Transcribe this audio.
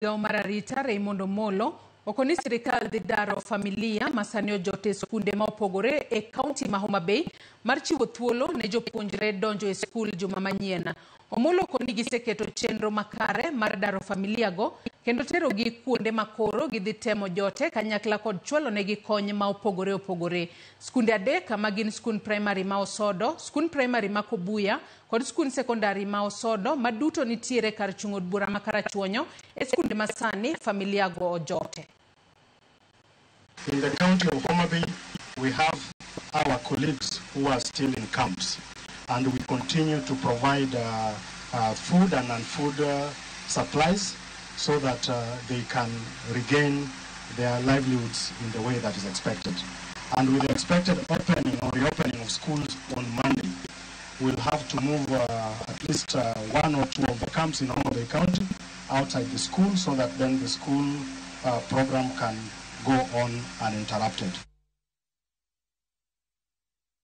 Migawo mar arita Raymond Omolo okoni sirikal dhi daro familia ma sani ojot e skunde ma opogore e kaunti ma Homa Bay mar chiwo thuolo ne jopuonjre donjo e skul juma manyien. Omolo okoni giseketo chenro makare mar daro familia go kendo terogi kuonde ma koro gidhi temo jote kanyakla kod chwalo negi kony ma opogore opogore. Skunde adek ma gin skund primary ma Osodo, skund primary ma Kobuya kod skund sekondari ma Osodo ma duto nitiere kar chung' od bura ma Karachuonyo e skunde ma sani familia go ojote. In the county of Homa Bay, we have our colleagues who are still in camps, and we continue to provide food and non-food supplies so that they can regain their livelihoods in the way that is expected. And with the expected opening or reopening of schools on Monday, we'll have to move at least one or two of the camps in Homa Bay County outside the school so that then the school program can go on uninterrupted.